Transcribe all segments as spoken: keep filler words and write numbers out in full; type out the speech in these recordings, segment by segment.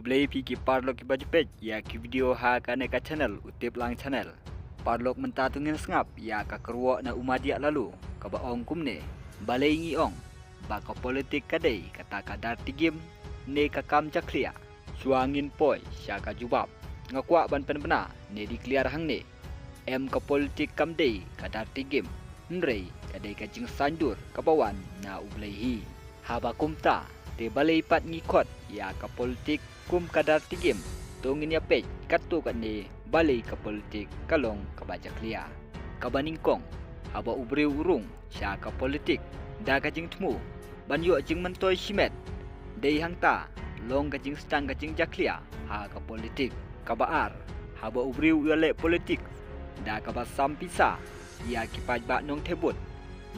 Khublei phi ki paralok kiba ju peit ïa ki video ha kane ka channel, u Tip Lang Channel. Paralok, mynta to ngin sngap ïa ka kyrwoh na u Madiah Laloo kaba ong kumne: Balei ngi ong ba ka politik ka dei kata ka dirty game ne ka kam jakhlia? Shuwa ngin poi sha ka jubab, nga kwah ban pynbna ne declare hangne, em, ka politik kam dei ka dirty game, hynrei ka dei ka jingsaiñdur kaba wan na U Blei hi. Haba kumta, te balei pat ngi khot ïa ka politik kum ka dirty game? To ngin ïa peit katto katne balei ka politik ka long kaba jakhlia. Kaba nyngkong, haba u briew u rung sha ka politik da ka jingthmu ban ïoh jingmyntoi shimet, dei hangta long ka jingsdang ka jingjakhlia ha ka politik. Kaba ar, haba u briew u ïaleh politik da kaba sam pisa ïa ki paidbah nongthep vote,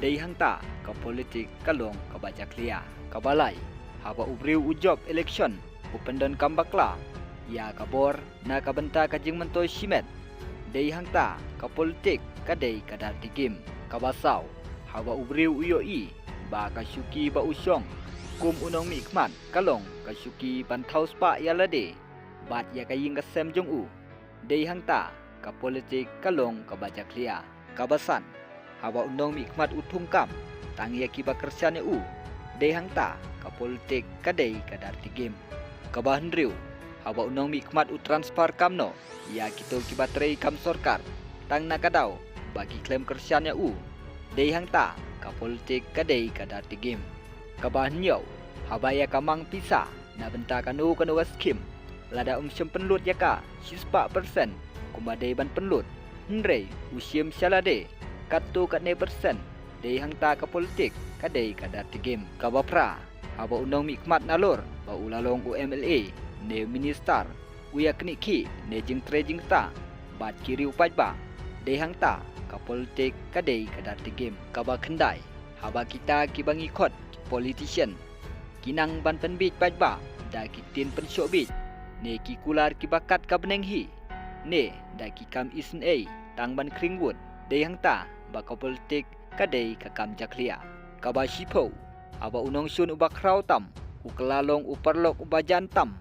dei hangta ka politik ka long kaba jakhlia. Kaba lai, haba u briew u jop election, u pyndonkam bakla ïa ka bor na ka bynta ka jingmyntoi shimet, dei hangta ka politik ka dei ka dirty game. Kaba saw, haba u briew u ïohi ba ka shuki ba u shong kum u nongmihkhmat ka long ka shuki ban thaw spah ïa lade bad ïa ka ïing ka sem jong u, dei hangta ka politik ka long kaba jakhlia. Kaba san, haba u nongmihkhmat u thungkam tang ïa kiba kyrshan ïa u, dei hangta ka politik ka dei ka dirty game. Kaba hynriew, haba u nongmihkhmat u transfer kam noh ïa kito kiba trei kam sorkar tang na ka daw ba ki khlem kyrshan ïa u, dei hangta ka politik ka dei ka dirty game. Kaba hynñiew, haba ïa ka mang pisa na bynta kano kano ka skhim, lada um shym pynlut ïa ka shispah percent kumba dei ban pynlut, hynrei u shim sha lade katto katne percent, dei hangta ka politik ka dei ka dirty game. Kaba phra, haba u nongmihkhmat nalor ba u la long u M L A ne minister, u ïa knieh khih ne jingtrei jingktah bad ki riew paidbah, dei hangta ka politik ka dei ka dirty game. Kaba khyndai, haba kita kiba ngi khot ki politician ki nang ban pynbiej paidbah da ki ktien pynshoh biej ne ki kular kiba kat ka bneng hi, ne da ki kam isynei tang ban khring vote, dei hangta ba ka politik ka dei ka kam jakhlia. Kaba shiphew, haba u nongshun uba khraw tam u kylla long u paralok uba jan tam,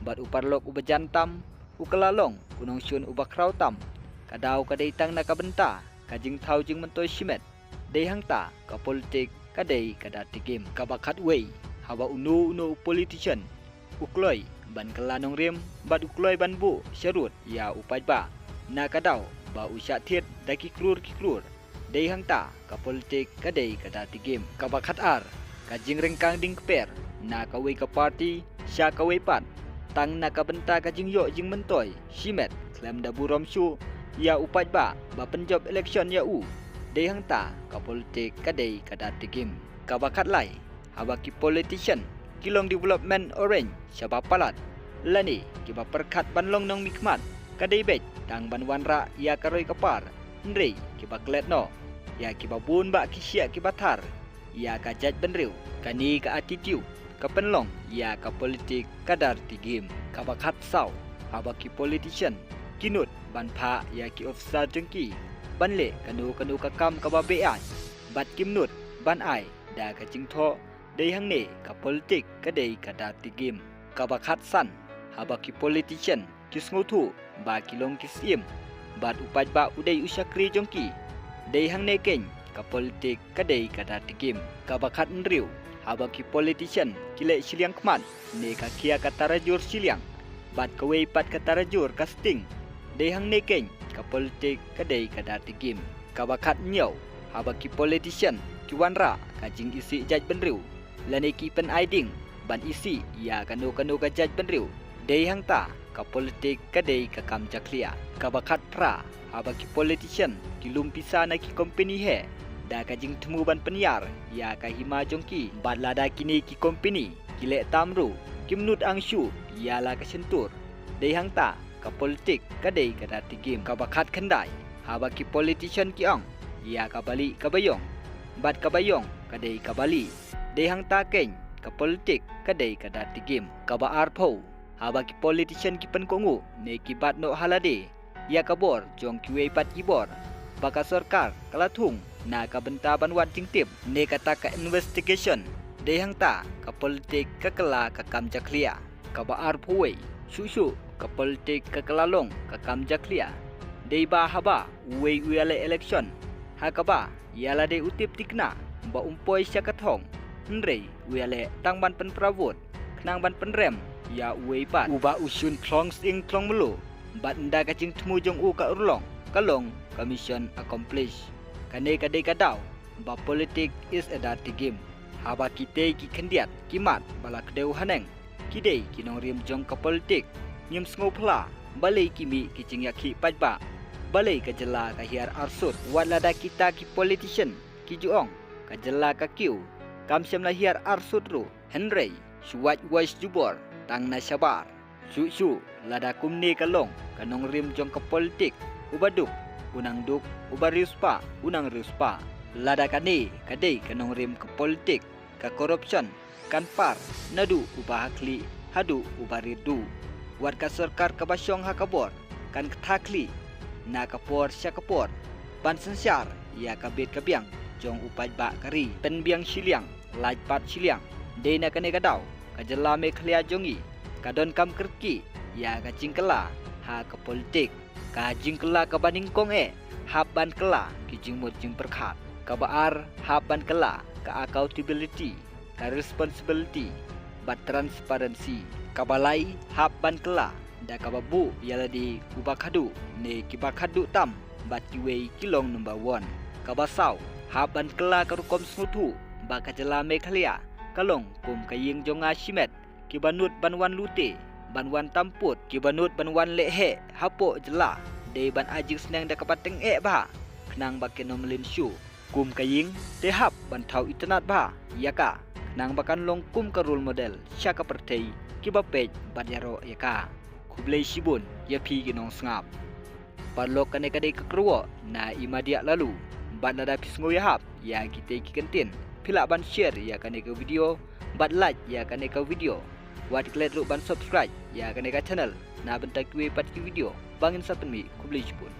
bad u paralok uba jan tam u kylla long u nongshun uba khraw tam, ka daw ka dei tang na ka bynta ka jingthaw jingmyntoi shimet, dei hangta ka politik ka dei ka dirty game. Kaba khatwei, haba uno uno u politician u kloi ban kylla nongrim bad u kloi ban buh sharud ïa u paidbah na ka daw ba u shah thied da ki klur ki klur, dei hangta ka politik ka dei ka dirty game. Kaba khatar, ka jingryngkang dieng kper na kawei ka party sha kawei pat tang na ka bynta ka jingïoh jingmyntoi shimet khlem da burom shuh ïa u paidbah ba pynjop election ïa u, dei hangta ka politik ka dei ka dirty game. Kaba khatlai, haba ki politician ki long development orange shaba palat, lane kiba pyrkhat ban long nongmihkhmat, ka dei beit tang ban wanrah ïa ka roi ka par, hynrei kiba klet noh ïa kiba bun bah ki shiah kiba thar ïa ka jaitbynriew. Kane ka attitude ka pynlong ïa ka politik ka dirty game. Kaba khatsaw, haba ki politician ki nud ban phah ïa ki officer jong ki ban leh kano kano ka kam kaba beaiñ, bad kim nud ban ai da ka jingthoh, dei hangne ka politik ka dei ka dirty game. Kaba khatsan, haba ki politician ki sngewthuh ba ki long ki syiem bad u paidbah u dei u shakri jong ki, dei hangne keiñ ka politik ka dei ka dirty game. Kaba khathynriew, haba ki politician ki leh shiliang khmat ne ka khia ka tarajur shiliang bad kawei pat ka tarajur ka sting, dei hangne keiñ ka politik ka dei ka dirty game. Kaba khathynñiew, haba ki politician ki wanrah ka jingisih jaitbynriew lane ki pynai dieng ban isih ïa kano kano ka jaitbynriew, dei hangta ka politik ka dei ka kam jakhlia. Kaba khatphra, haba ki politician ki lum pisa na ki company heh da ka jingthmu ban pynïar ïa ka hima jong ki, bad lada kine ki company ki leh tam ruh kim nud ang shuh ïa la ka shyntur, dei hangta ka politik ka dei ka dirty game. Kaba khatkhyndai, haba ki politician ki ong ïa ka balieh ka baïong bad ka baïong ka dei ka balieh, dei hangta keiñ ka politik ka dei ka dirty game. Kaba arphew, haba ki politician ki pynkohnguh ne ki bat noh ha lade ïa ka bor jong kiwei pat ki bor ba ka sorkar ka la thung na ka bynta ban wad jingtip ne kata ka investigation, dei hangta ka politik ka kylla ka kam jakhlia. Kaba arphew wei, Shuh shuh ka politik ka kylla long ka kam jakhlia. Dei ba haba uwei u ïaleh election, ha kaba ïa lade u tip thikna ba um poi sha ka thong, hynrei u ïaleh tang ban pynpra vote khnang ban pynrem ïa uwei pat uba u shun thlong sying thlong mluh. Bad ynda ka jingthmu jong u ka urlong, ka long ka mission accomplished. Kane ka dei ka daw ba politik is a dirty game. Haba kitei ki khyndiat ki mat ba la kdew haneng, ki dei ki nongrim jong ka politik. Ngim sngewphylla balei ki mih ki jingïakhih paidbah, balei ka jylla ka hiar arsut. Wat lada kita ki politician ki ju ong ka jylla ka kiew, kam shym la hiar arsut ruh, hynrei shu wait watch jubor tang na shabar. Shuh shuh lada kumne ka long ka nongrim jong ka politik, uba duk u nang duk, uba riewspah u nang riewspah. Lada kane ka dei ka nongrim ka politik, ka corruption kan par naduh uba ha khlieh haduh uba rit duh. Wat ka sorkar kaba shong ha ka bor kan ktha khlieh na ka por sha ka por ban synshar ïa ka bit ka biang jong u paidbah ka ri. Pynbiang shiliang, lait pat shiliang. Dei na kane ka daw ka jylla Meghalaya jong ngi ka donkam kyrkieh ïa ka jingkylla ha ka politik. Ka jingkylla kaba nyngkong eh hap ban kylla ki jingmut jingpyrkhat. Kaba ar hap ban kylla ka accountability, ka responsibility bad transparency. Kaba lai hap ban kylla da kaba buh ïa lade uba khadduh ne kiba khadduh tam bad kiwei ki long number one. Kaba saw hap ban kylla ka rukom sngewthuh ba ka jylla Meghalaya ka long kum ka ïing jong nga shimet, kiba nud ban wan lute, ban wan tamput, kiba nud ban wan leh heh hapoh jylla. Dei ban ai jingsneng da kaba tyngeh bha khnang ba kin ym lynshun. Kum ka ïing te hap ban thaw itynnad bha ïa ka khnang ba kan long kum ka role model sha ka pyrthei, kiba peit bad ïaroh ïa ka. Khublei shibun ïa phi ki nongsngap. Paralok, kane ka dei ka kyrwoh na i Madiah Laloo. Bad lada phi sngew ïahap ïa kitei ki kyntien, phi lah ban share ïa kane ka video bad like ïa kane ka video. Wat klet ruh ban subscribe ïa kane ka channel na bynta kiwei pat ki video ba ngin sa pynmih. Khublei shibun.